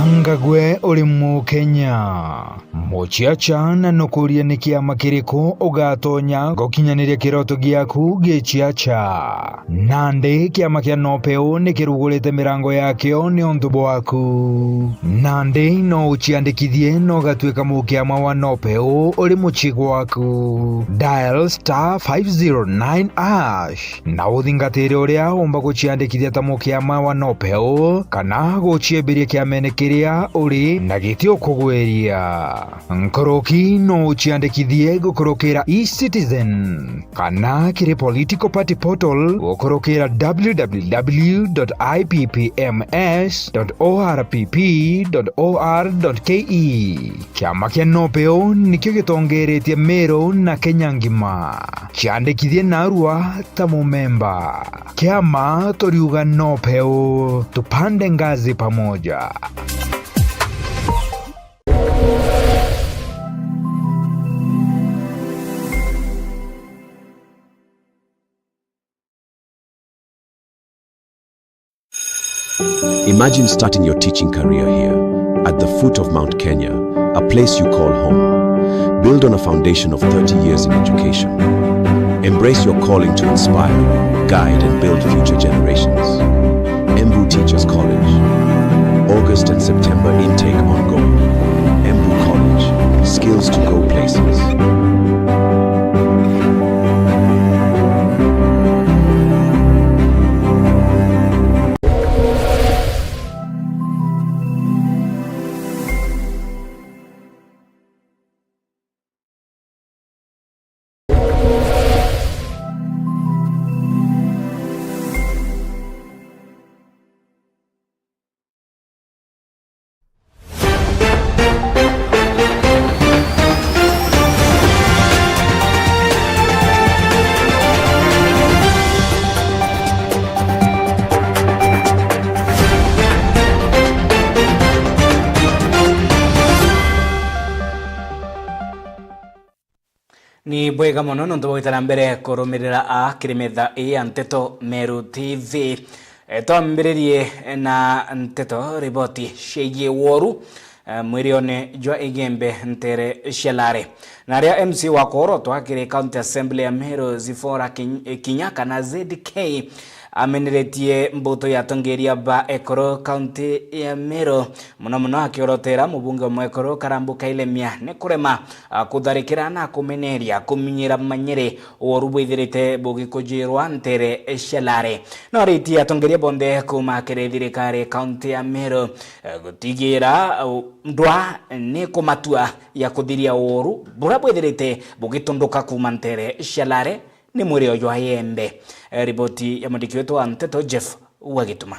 Anga gwe uri Mukenya? Muciaca, na nukuria ni kiama kiriku ugatonya gukinyaniria kiroto giaku giciaca? Nandi kiama kia Nopeu ni kirugurite mirango yakio niuntu bwaku. Nandi no uciandikithie na ugatuika mukiama wa Nopeu uri mucii gwaku. Dial star five zero nine hash. Na uthingatire uria umba guciandikithia ta mukiama wa Nopeu kana guciembiria kiamene kiria uri na giti ukugwiria. Nkuruki no uciandikithie gukurukira eCitizen kana kiri political party portal gukurukira w w w dot i p p m s dot o r p p dot o r dot k e. Kiama kia Nopeu nikio gitongeretie Meru na Kenya ngima. Ciandikithie narua ta mumemba. Kiama turiuga Nopeu, tupande ngazi pamoja. Imagine starting your teaching career here, at the foot of Mount Kenya, a place you call home. Build on a foundation of thirty years in education. Embrace your calling to inspire, guide, and build future generations. Embu Teachers College. August and September intake ongoing. Embu College. Skills to go places. Ni bwega mono nontu bwa gwita na mbere kurumirira a kiri metha ii ya Nteto Meru T V. E, twambiririe na nteto, riboti ciegii woru, e, mwirione jwa Igembe ntere cia Lare. Na aria M C wa kuorotwa kiri County Assembly ya Meru, Zipporah Kin-, Kinya kana Z K, ameneretie mbuto ya atongeria ba ekuru kaunti ya Meru, mono mono akiorotera mubunge wa mwekuru Karambu Kailemia ni kurema, a, kutharikira na kumeneria kuminyira manyiri uoru bwithirite bugikujirwa ntere cia Lare. No aritie atongeria bonthe kuuma kiri thirikari kaunti ya Meru, e, gutigira, u-, ndwa ni kumatua ya kuthiria uoru buria bwithirite bugitunduka kuuma ntere cia Lare ni mwirio jwa Igembe. E, riboti ya mwandiki wetu wa nteto Jeff Wagituma.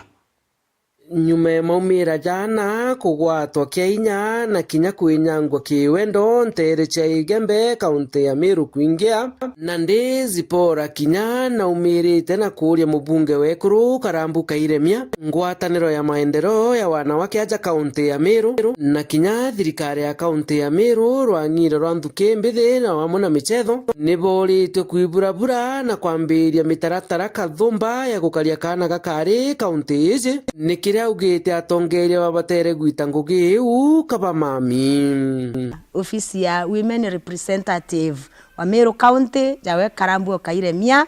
Nyuma ya maumira jana kugwatwa kia inya na kinya kwinyangwa kiwendo ntere cia Igembe kaunti ya Meru kwingia, nandi Zipporah Kinya naumirite na kuuria mubunge wekuru Karambu Kairemia, ngwataniro ya maendeleo ya wanawake aja kaunti ya Meru na kinya thirikari ya kaunti ya Meru rwang'ire rwa nthuki mbithi na wamwe na michetho, ni booritwe kwiburabura na kwambiria mitaratara kathumba ya gukaria kaana gakari kaunti iji, ni kiria augite atongeria babatere gwita ngugi iu kabamami. Ofisi ya Women Representative wa Meru County, jawe Karambu Kairemia,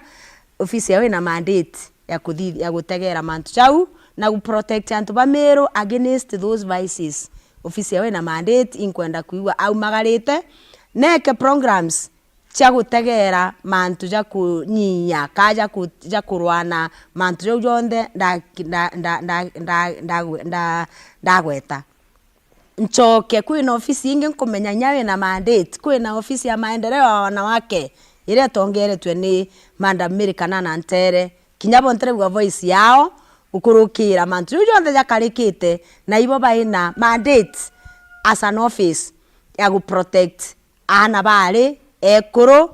ofisi yao ina mandate ya kuthi-, ya gutegera mantu jau na gu protect antu ba Meru against those vices. Ofisi yao ina mandate, inkwenda kwigua aumagarite, neke programs cia gutegera mantu ja kunyia ka ja ku-, ja kurwana mantu jau jonthe nda-, nda-, nda-, nda-, nda-, ndagwe-, nda-, ndagweta. Ncoke, kwina ofisi ingi nkumenya inya wina mandate, kwina ofisi ya maendeleo ya wanawake iria itongeretwe ni Madam Mary Kanana Ntere. Kinya bo ntiregua voice yao gukurukira mantu jau jonthe jakarikite, na ibo baina mandate as an office ya gu protect aana bari ekuru,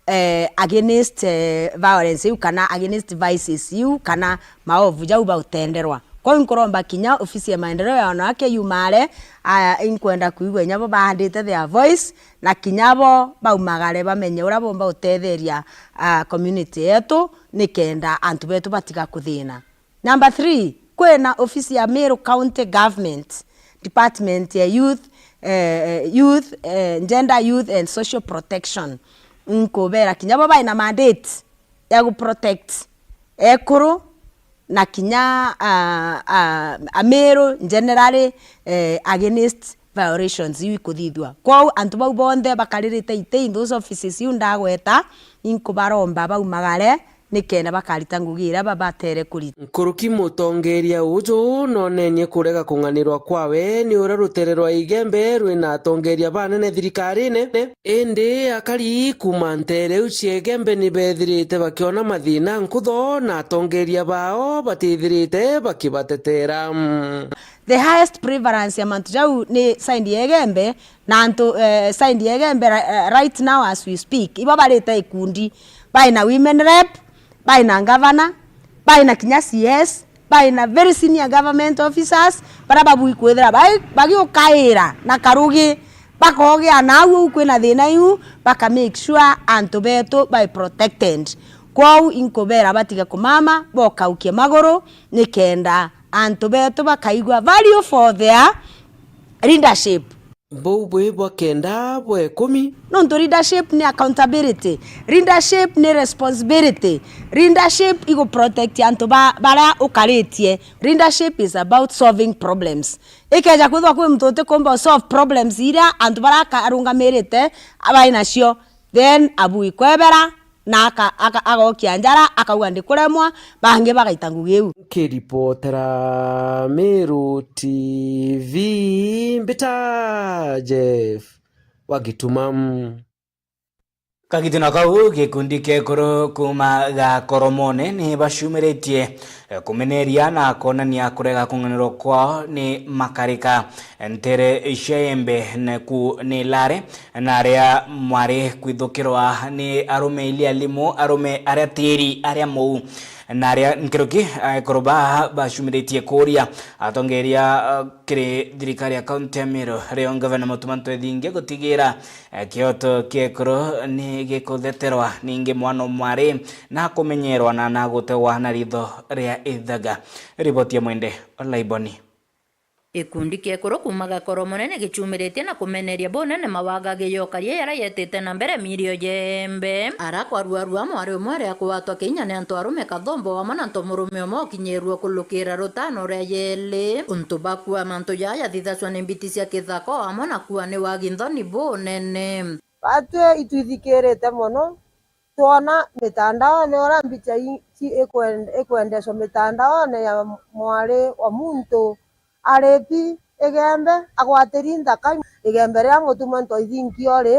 eh, against, eh, violence iu kana against vices iu kana maovu jau bautenderwa. Kwou nkuromba kinya ofisi ya maendeleo ya wanawake yumare, aya, inkwenda kwigua inya bo baandite their voice, na kinya bo baumagare bamenye uria bomba gutetheria, ah, community yetu, nikenda antu betu batiga kuthina. Number three, kwina ofisi ya Meru County Government. Department ya youth, eh, youth, eh, gender, youth and social protection. Nkubera kinya bo baina mandate ya gu protect ekuru na kinya, ah, ah, Ameru generally, eh, against violations iu ikuthithua. Kwou antu bau bonthe bakaririte iti in those offices iu ndagweta, inkubaromba baumagare nikenda bakarita ngugi iria babatere kurita. Nkuruki mutongeria uju nonenie kurega kung'anirwa kwawe ni uria rutere rwa Igembe rwina atongeria banene thirikarine. Indi akari kuuma nteere iu cia Igembe ni beethirite bakiona mathina nkutho, na atongeeria baao batithirite bakibatetera. The highest prevalence ya mantu jau ni side ya Igembe, na antu, eh, side ya Igembe ri-, eh, right now as we speak, ibo barite ikundi, baina women rep, baina governor, baina kinya C S, baina very senior government officers, baria babui kwithira bai-, bagiukaira na karugi, bakogia nau uu kwina thina iu, baka make sure antu betu bai protected. Kwou inkubera batiga kumama, bokaukie maguru, nikenda antu betu bakaigua value for their leadership. Buu bwi bwa kenda bwa ikumi. Nontu leadership ni accountability, leadership ni responsibility, leadership igu protect antu ba, baria ukaritie. Leadership is about solving problems. Ikeja kwithwa kwi muntu utikumba solve problems iria antu baria akarungamirite bai nacio, then abui kwebera, na aka-, aka-, agokia njara, akauga ndikuremwa, bangi bagaita ngugi iu. Nkiripotera Meru T V, mbita Jeff wa Gituma. Kagitino kau, gikundi kia ekuru kuuma Gakoromone ni bacumiritie, eh, kumeneria na kwonania kurega kung'anirwa kwao ni makarika. Ntere cia Embe naku ni Lare, na aria mwari kwithukirwa ni arume ili alimu, arume aria tiri, aria mou, na aria nkuruki, ekuru baa bacumiritie kuuria atongeria, eh, kiri thirikari ya kaunti ya Meru, rio ngavana Mutuma Ntwethingia gutigira, eh, kioto kia ekuru ni gikutheterwa, ningi mwana o mwari na kumenyerwa na nagutegwa na ritho ria ithaga. Riboti ya Mwende Olaiboni. Gikundi kia ekuru kuuma Gakoromone ni gichumiritie na kumeneria bunene mawagagiyo karia jaria jetite na mbere mirio ya Embe. Ara kwaruarua mwari umwe aria akugwatwa kinya ni antu arume kathombo amwe na ntomurume umwe ukinyirue kulukira rutano ria yeli. Untu bakua mantu jaa jathithacua ni mbiti cia kithaka o amwe na kua ni wagi nthoni bunene. Batwi itwithikirite mono, twona mitandaone uria mbicha i-, ci-, ikwen-, ikwendecwa mitandaone ya mwari wa muntu ari pi Igembe agwatiri nthaka. Igembe riria Mutuma Ntwethingia uri,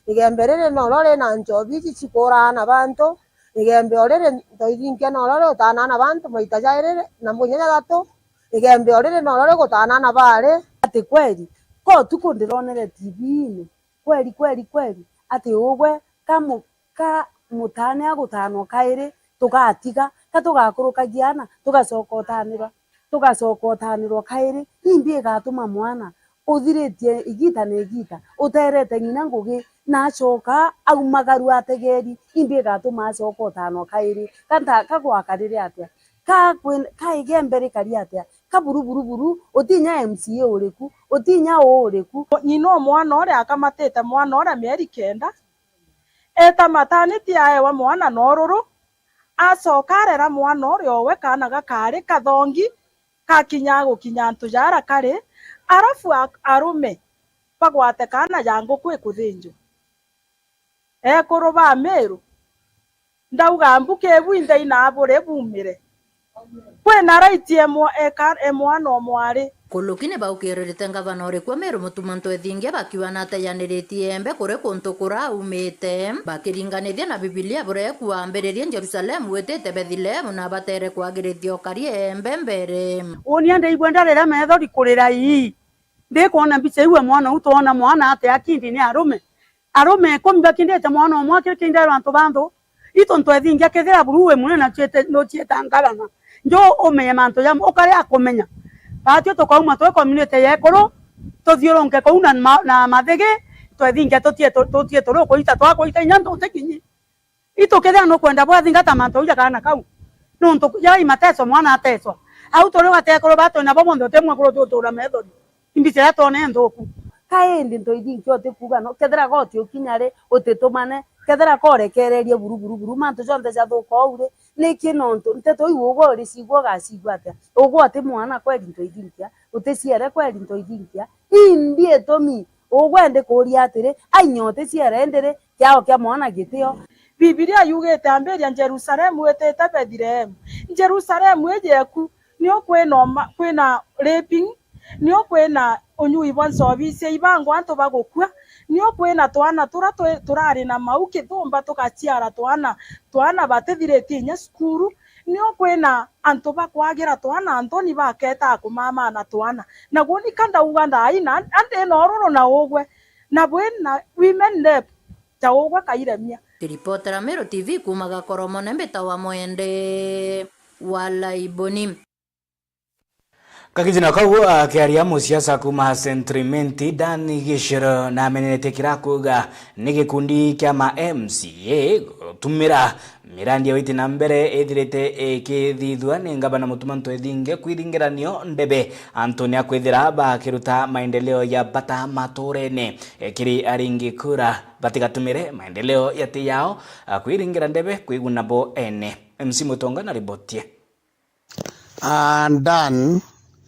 Igembe riri norio ri na nchobi iji cikuuraga na bantu, Igembe o riri Ntwethingia norio riutaana na bantu maita jairi na muthenya jathatu, Igembe o riri norio rigutaana na baari. Ati kweri, ka utuku ndironere T V-ini, kweri, kweri, kweri, ati ugwe ka mu-, ka mutaane agutaanwa kairi, tugatiga, ka tugakurukagia aana, tugacoka utaanirwa, tugacoka utaanirwa kairi, imbi igatuma mwana uthiritie igiita na igiita, uteerete ng'ina ngugi, na acoka aumagaru ategeeri, imbi igatuma acoka utaanwa kairi? Ka nta-, ka gwakarire atia? Ka kwi-, ka Igembe rikari atia? Ka buru, buru, buru, uti inya M C A uriku, uti inya uu uriku. Ng'ina o mwana uria akamatite mwana uria mieri kenda, eeta maternity aewa mwana na ururu, acoka arera mwana uria owe kaana gakaari kathongi, kakinya gukinya antu jaara kari, arafu a-, arume bagwate kaana ja nguku ikuthinjwa. Ekuru ba Meru, ndauga mbuke bwinthe inabure bumire. Kwina right emwa-, eka-, emwana o mwari. Kuluki ni baukiririte ngavana uri kuo Meru Mutuma Ntwethingia bakiuga na ateyaniritie Embe kuri kuntu kuraumite, bakiringanithia na Bibilia buria ikuambiririe Jerusalemu witite Bethilemu na batere kwagirithia ukari Embe mbere. Uuni ndaigua ndarira methori kurira ii. Ndikwona mbicha iu ya mwana uu, twona mwana atia akindi ni arume. Arume ikumi bakindite mwana umwe akiri kindirwa antu ba nthu. Itu Ntwethingia kethira buru wi munene na ciete, nucieta ngavana. Nju umenye mantu jamu, ukari akumenya. Batwi tukauma twi community ya ekuru, tuthiurunke kuu na ma-, na mathigi, Ntwethingia tutie tu-, tutie turi ukuita, twakuita inya ntu ntikinyi. Itu kethira nukwenda bwathingata mantu jau ja kaana kau. Nuntu jai mateso mwana ateswa. Au turi wate ekuru ba twina bo bonthe uti mwekuru uti utura methori. Imbicha iria twone nthuku. Ka indi ntoithinkia utikuuga no, kethira goti ukinya ri, utitumane, kethira korekererie buru, buru, buru, mantu jonthe jathuka uu ri, niki nontu nteto iu ugwe uricigua ugacigua atia? Ugwe uti mwana kweri ntoithinkia, uticiere kweri ntoithinkia? Imbi itumi ugwe ndi kuuria atiri, ainya uticiere indi ri, kiao kia mwana gitio? Bibilia yugite, ambiria Jerusalemu itite Bethlehemu. Jerusalemu iji eku, nio kwina uma-, kwina raping, nio kwina unyui bwa nchobi cia ibangwa antu bagukua, nio kwina twana turia twi-, turari na mau kithumba tugaciara twana, twana batithiritie inya cukuru, nio kwina antu bakwagira twana, anthoni baketaa kumamana twana. Naguo nika ndauga thaai na, andi na ururu na ugwe, na bwina women rep, ja ugwe kairemia. Kiripotera Meru T V kuuma Gakoromone, mbitawa Mwende wa Laiboni. Kagijina kau akiaria musiasa kuuma Central Imenti, Dan Gicero, nameneretie kiria akuuga ni gikundi kia ma M C A gutumira mirandi ya witi na mbere ithirite ikithithua ni ngavana Mutuma M'Ethingia kwiringiranio ndebe antu ni akwithira bakiruta maendeleo ya bata maturene. Kiri aringi kura batigatumire maendeleo yati yao kwiringira ndebe kwiguna bo ene. M C Mutonga na riboti. Ah, Dan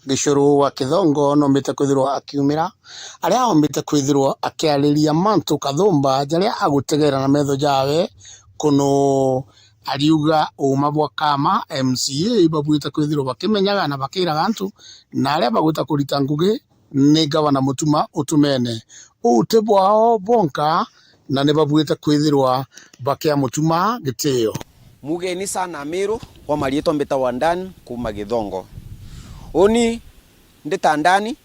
Gicuru wa Kithongo noombite kwithirwa akiumira aria oombite kwithirwa akiariria mantu kathumba jaria agutegeera na metho jawe kunu. Ariuga uuma bwa kama M C A ibabuite kwithirwa bakimenyaga na bakiraga antu, na aria bagwita kurita ngugi ni ngavana Mutuma utumene. Uu ti bwao bonka, na ni babuite kwithirwa bakia Mutuma gitio. Mugeni sana Meru, kwa mariitwa mbitagwa Dan kuuma Githongo. Uni ndi ta Dan,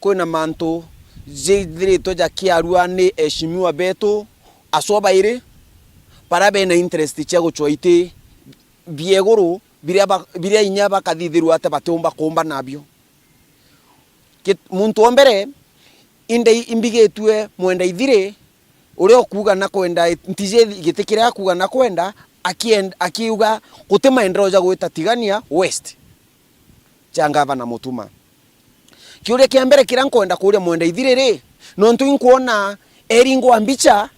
kwina mantu jithiritwe jakiarua ni eshimiwa betu, acwa bairi, baria bena interest cia gucwa iti bieguru, biria ba-, biria inya bakathithirua ati batiumba kuumba nabio. Ki-, muntu wa mbere, inde imbigitue Mwenda Ithiri, uria ukuuga na kwenda, ntiji giti kiria akuuga na kwenda, akien-, akiuga guti maendeleo ja gwita Tigania West ja ngavana Mutuma. Kiuria kia mbere kiria nkwenda kuuria Mwenda Ithiri ri, nontu inkwona eringwa mbicha,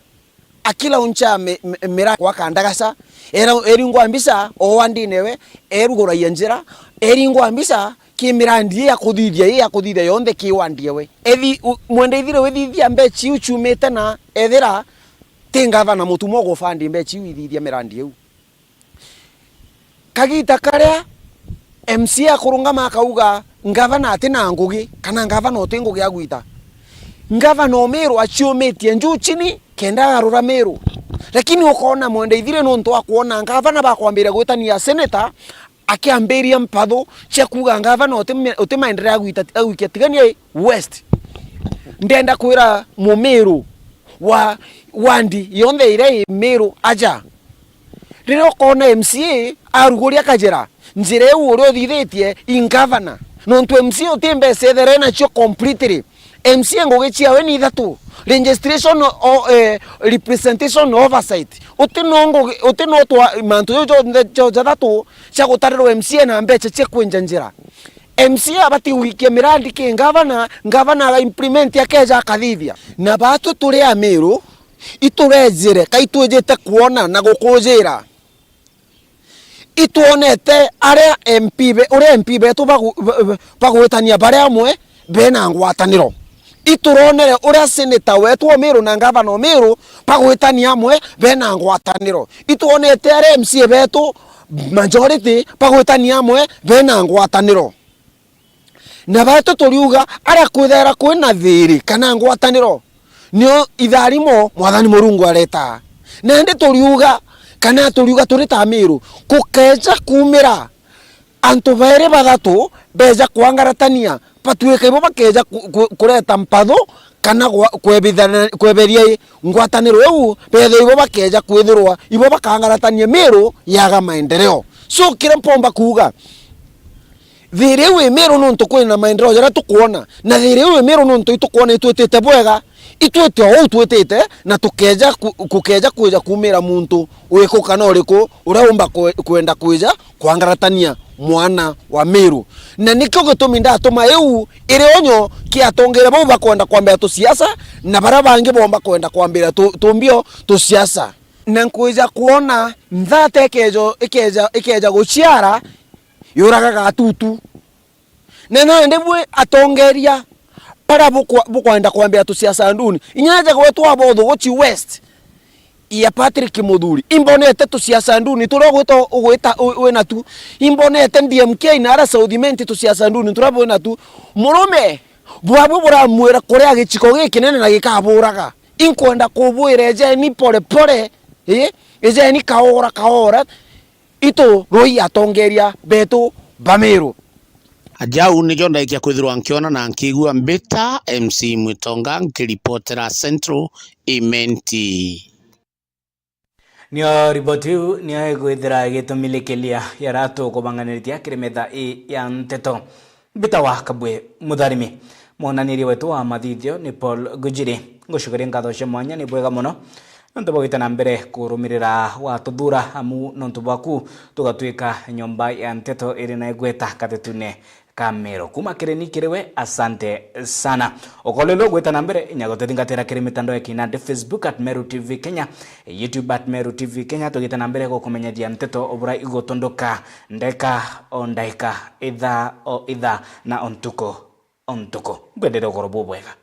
akilauncha mi-, mi-, mirako akandagaca, era-, eringwa mbicha o wandine we, eruguragia njira, eringwa mbicha ki mirandi ii ya kuthithia, ii ya kuthithia yonthe ki wandi ewe. Ethi-, u-, Mwenda Ithiri withithia mbecha iu ciumite na ethira ti ngavana Mutuma ugufandi mbecha iu ithithia mirandi iu. Kagiita karia M C A akurungama akauga, "Ngavana ati na ngugi, kana ngavana uti ngugi agwita." Ngavana o Meru aciumitie njuu chini kenda agarura Meru. Lakini ukoona Mwenda Ithiri nontu akwona ngavana bakwambiria gwitania senator, akiambiria mpathu cia kuuga ngavana uti me-, uti maendeleo agwita, agwikia Tigania West. Ndenda kwira Mumiru wa wandi yonthe iria i Meru aja. Riria ukoona M C A aruguria kajira, njira iu uria uthithitie i ngavana. Nontu M C A uti mbeca ethere nacio completely. M C A ngugi ciawe ni ithatu: registration, o, eh, representation, oversight. Uti no ngugi, uti no twa mantu jau jonthe jo jathatu cia gutarirwa M C A na mbeca cia kwinja njira. M C A abati gwikia mirandi ki ngavana, ngavana aga implement akeja akathithia. Na batwi turi Amiru, iturejire, ka itwijite kwona na gukujira. Itwonete aria M P be-, uria M P betu bagu-, ba-, ba-, bagwitania bari amwe bena ngwataniro. Ituronere uria senator wetu o Meru na ngavana o Meru bagwitania amwe bena ngwataniro. Itwonete aria M C A betu majority bagwitania amwe bena ngwataniro. Na batu turiuga, aria kwithaira kwina thiiri kana ngwataniro, nio itharimo Mwathani Murungu aretaa. Na indi turiuga, kana turiuga turi ta Amiru, gukeja kuumira antu bairi bathatu beja kwangaratania, batuika ibo bakeja ku-, ku-, kureta mpathu kana gwa-, kwebithana-, kweberia i ngwataniro iu, bethe ibo bakeja kwithirwa ibo bakangaratania Miru yaga maendeleo. So, kiria mpomba kuuga, thiiri iu i Miru nontu kwina maendeleo jaria tukwona, na thiiri iu i Miru nontu itukwona itwitite bwega, itwite o uu twitite, na tukeja ku-, kukeja kwija kuumira muntu uriku kana uriku uria umba kwe-, kwenda kwija kwangaratania mwana wa Miru. Na nikio gitumi ndatuma iu iri onyo kia atongeria bau bakwenda kwambira tusiasa, na baria bangi bomba kwenda kwambira tu-, tumbio tusiasa. Na nkwija kwona nthata ikeja, ikeja, ikeja guciara, yuragaga atutu. Na nandi bwi atongeria baria bukwa-, bukwenda kwambira tusiasa nduni. Inya aja gwetwa Abothuguchi West ya Patrick Muthuri. Imbonete tusiasa nduni turia ugwita, ugwita, wi-, wina tu. Imbonete D M K na ara South Imenti tusiasa nduni turia bwina tu. Murume bwabwe buramwira kuria giciko gikinene na gikaburaga. Inkwenda kubwira ejeni pole pole, ii, ejeni kaora kaora. Itu rui atongeria betu ba Miru. Ajau nijo ndaikia kwithirwa nkiona na nkigua mbita M C Mwitonga nkiripotera Central Imenti. Nio riboti iu nio igwithira igitumilikiria yaria tukubanganiriria kiri metha ii ya nteto. Mbita wa Kabwe Mutharimi. Mwonaniria wetu wa mathithio ni Paul Gujiri. Ngucukeria nkatho cia mwanya, ni bwega mono nontu bwa gwita na mbere kurumirira watuthuura, amu nontu bwaku tugatwika nyomba ya nteto iri na igweta katetune ka Meru. Kuma kiri ni kiri we, asante sana. Ukolelwa gwita na mbere inya gututhingatira kiri mitandao ya kinandi, Facebook at Meru T V Kenya, YouTube at Meru T V Kenya, tugita na mbere gukumenyethia nteto o buria igutunduka ndeka o ndeka, ithaa o ithaa na o ntuku o ntuku. Mbwendere ugoro bubwega.